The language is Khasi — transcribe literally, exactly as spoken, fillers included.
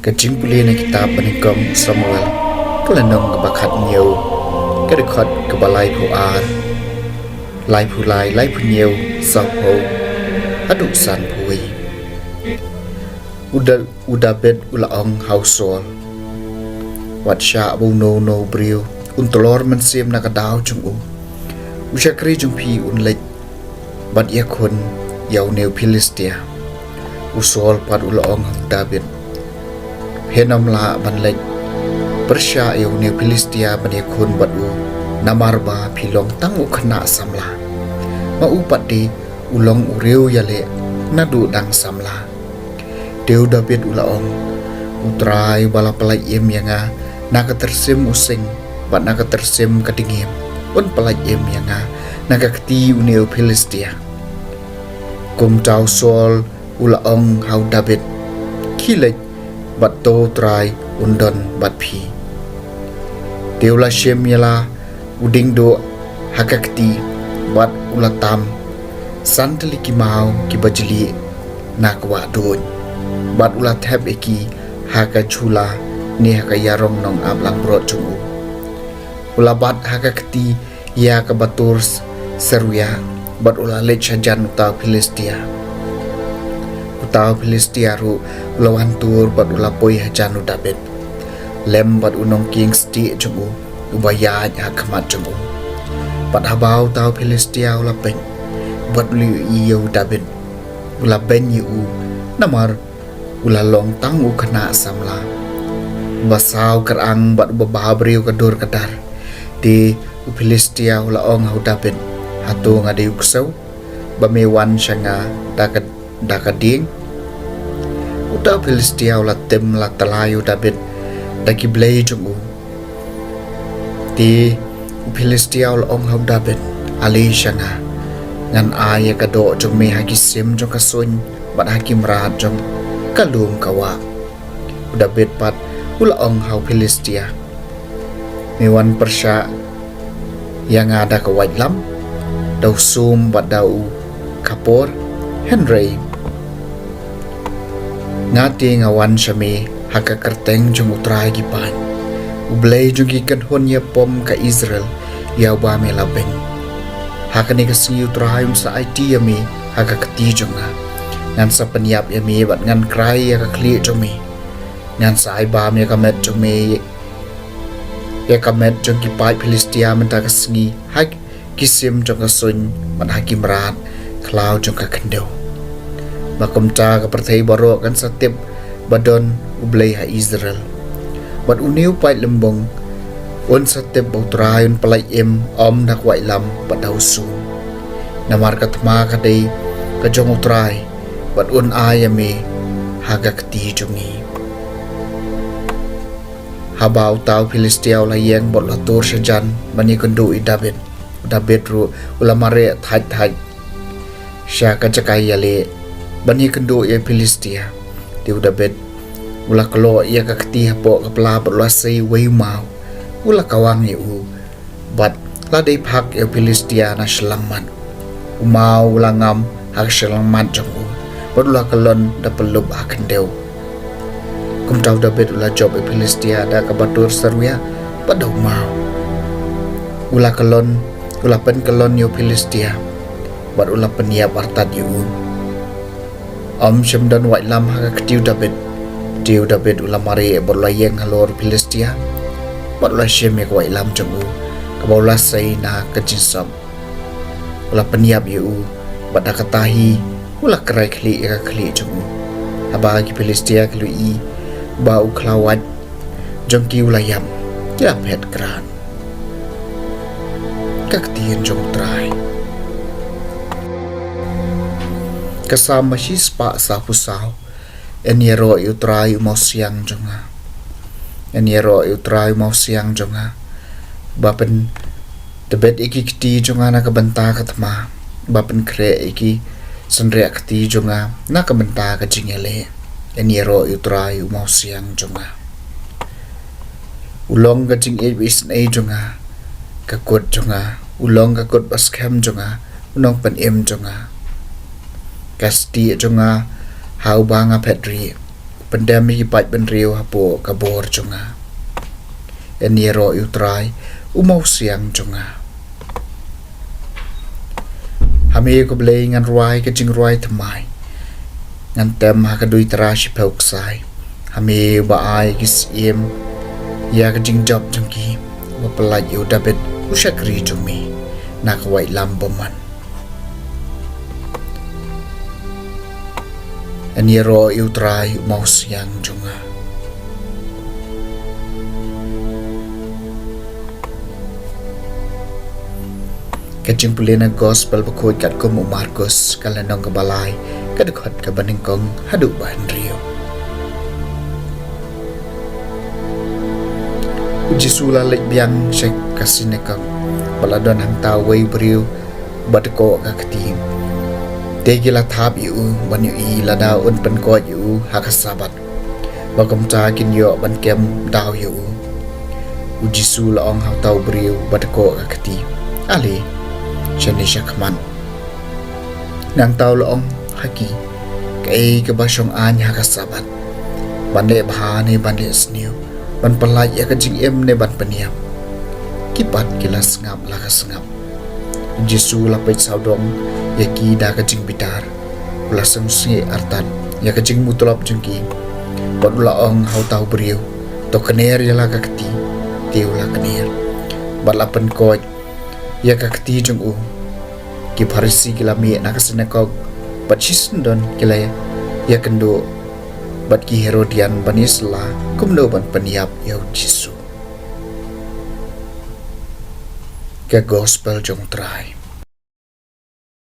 Ka jingpule na kitab ba nyngkong Samuel, ka lynnong kaba khathynñiew, ka dkhot kaba laiphew ar, laiphew lai, laiphew hynñiew, sawphew, haduh sanphew wei. U Da-, u Dabid u la ong ha u Saul: Wat shah ba uno uno u briew un tlor mynsiem na ka daw jong u. U shakri jong phi un leit bad ïakhun ïa une u Philistia. U Saul pat u la ong ha u Dabid: Phin ym lah ban leit pyrshah ïa une u Philistia ban ïakhun bad u, namar ba phi long tang u khynnah samla. Ma u pat de u long u riew ïaleh naduh dang samla. Te u Dabid u la ong: U Trai uba la pyllait im ïa nga na ka tyrsim u sing bad na ka tyrsim ka dngiem, un pyllait im ïa nga na ka kti une u Philistia. Kumta u Saul u la ong ha u Dabid: Khie leit, bad to U Trai un don bad phi. Te u la shim ïa la u diengduh ha ka kti, bad u la tam san tylli ki maw kiba jlieh na ka wah duid, bad u la thep ïa ki ha ka jhula ne ha ka ïarong nongaplangbrot jong u. U la bat ha ka kti ïa ka batur Seruia, bad u la leit shajan uta u Philistia. Uta u Philistia ruh u la wan tur bad u la poi hajan u Dabid, lem bad u nongkieng stieh jong u uba ïaid ha khmat jong u. Bad haba uta u Philistia u la peit, bad u la ïohi ïa u Dabid, u la beiñ ïa u, namar u la long tang u khynnah samla, uba saw kyrang bad uba bhabriew ka dur ka dar. Te u Philistia u la ong ha u Dabid: Hato nga dei u ksew ba me wan sha nga da ka, da ka dieng? Uta u Philistia u la tim la tylla ïa u Dabid da ki blei jong u. Te u Philistia u la ong ha u Dabid: Ale sha nga, ngan ai ïa ka doh jong me ha ki sim jong ka suiñ bad ha ki mrad jong ka lum ka wah. U Dabid pat u la ong ha u Philistia: Me wan pyrshah ïa nga da ka waitlam, da u sum bad da u khapor, hynrei nga te nga wan sha me ha ka kyrteng jong U Trai ki paid, U Blei jong ki kynhun ïapom ka Israel, ïa uba me la beiñ. Ha kane ka sngi U Trai un sa aiti ïa me ha ka kti jong nga. Ngan sa pynïap ïa me bad ngan krai ïa ka khlieh jong me. Ngan sa ai bam ïa ka met jong me, ïa ka met jong ki paid Philistia mynta ka sngi ha ki sim jong ka suiñ bad ha ki mrad khlaw jong ka khyndew. Ba kumta ka pyrthei baroh kan sa tip ba don U Blei ha Israel. Bad une u paid lymbung un sa tip ba U Trai un pyllait im, ym da ka waitlam bad da u sum. Namar ka thma ka dei ka jong U Trai, bad un ai ïa me ha ka kti jong ngi. Haba uta u Philistia u la ïeng bad u la tur shajan ban ïakynduh ïa u Dabid, u Dabid ruh u la mareh thait thait sha ka jaka ïaleh ban ïakynduh ïa u Philistia. Te u Dabid u la kloh ïa ka kti hapoh ka pla bad u la sei uwei u maw, u la kawang ïa u, bad la dei phak ïa u Philistia na shyllangmat. U maw u la ngam ha ka shyllangmat jong u, bad u la kyllon da pyllup ha khyndew. Kumta u Dabid u la jop ïa u Philistia da ka batur Seruia bad da u maw. U la kyllon, u la pynkyllon ïa u Philistia, bad u la pynïap artat ïa u. Ym shym don waitlam ha ka kti u Dabid. Te u Dabid u la mareh bad u la ïeng halor u Philistia, bad u la shim ïa ka waitlam jong u kaba u la sei na ka jingsop. U la pynïap ïa u, bad da kata hi u la krai khlieh ïa ka khlieh jong u. Haba ki Philistia ki la ïohi ba u khlawait jong ki u la ïap, ki la phet krad. Ka ktien jong U Trai. Ka Salm ba shispah sawphew saw. Yn ïaroh ïa U Trai u mawsiang jong nga. Yn ïaroh ïa U Trai u mawsiang jong nga. Ba pyntbit ïa ki kti jong nga na ka bynta ka thma, ba pynkhreh ïa ki synriah kti jong nga na ka bynta ka jingïaleh. Yn ïaroh ïa U Trai u mawsiang jong nga. U long ka jingïeit ba isynei jong nga, ka kut jong nga. U long ka kut ba skhem jong nga, u nongpynim jong nga. Ka stieh jong nga ha uba nga phet rieh. pyndem ïa ki paid bynriew hapoh ka bor jong nga. Yn ïaroh ïa U Trai, U Mawsiang jong nga. Ha me ko Blei ngan rwai ka jingrwai thymmai, ngan tem ha ka duitara shiphew ksai. Ha me ba ai ki syiem ïa ka jingjop jong ki, ba pyllait ïa u Dabid u shakri jong me na ka waitlam bymman. Yn ïaroh ïa U Trai, U Mawsiang jong nga. Ka jingpule na Gospel bakhuid katkum u Markus, ka lynnong kaba lai, ka dkhot kaba nyngkong haduh ba hynriew. U Jisu u la leit biang sha ka synagog, bad la don hangta uwei u briew uba dkoh ka kti. Te ki la thap ïa u ban ïohi lada un pynkoit ïa u ha ka Sabbath, ba kumta kin ïoh ban kem daw ïa u. U Jisu u la ong ha uta u briew uba dkoh ka kti, "Ale shane shakhmat." Nangta u la ong ha ki, "Kaei kaba shong aiñ ha ka Sabbath? Ban leh bha ne ban leh sniew? Ban pyllait ïa ka jingim ne ban pynïap?" Ki pat ki la sngap la ka sngap. U Jisu u la peit sawdong ïa ki da ka jingbitar. U la sngewsih artat ïa ka jingmutlop jong ki, bad u la ong ha uta u briew, "To kner ïa la ka kti." Te u la kner bad la pynkoit ïa ka kti jong u. Ki Pharisi ki la mih na ka synagog, bad shisyndon ki la ïakynduh bad ki Herodian ban ïasylla kumno ban pynïap ïa U Jisu. Ka Gospel jong U Trai.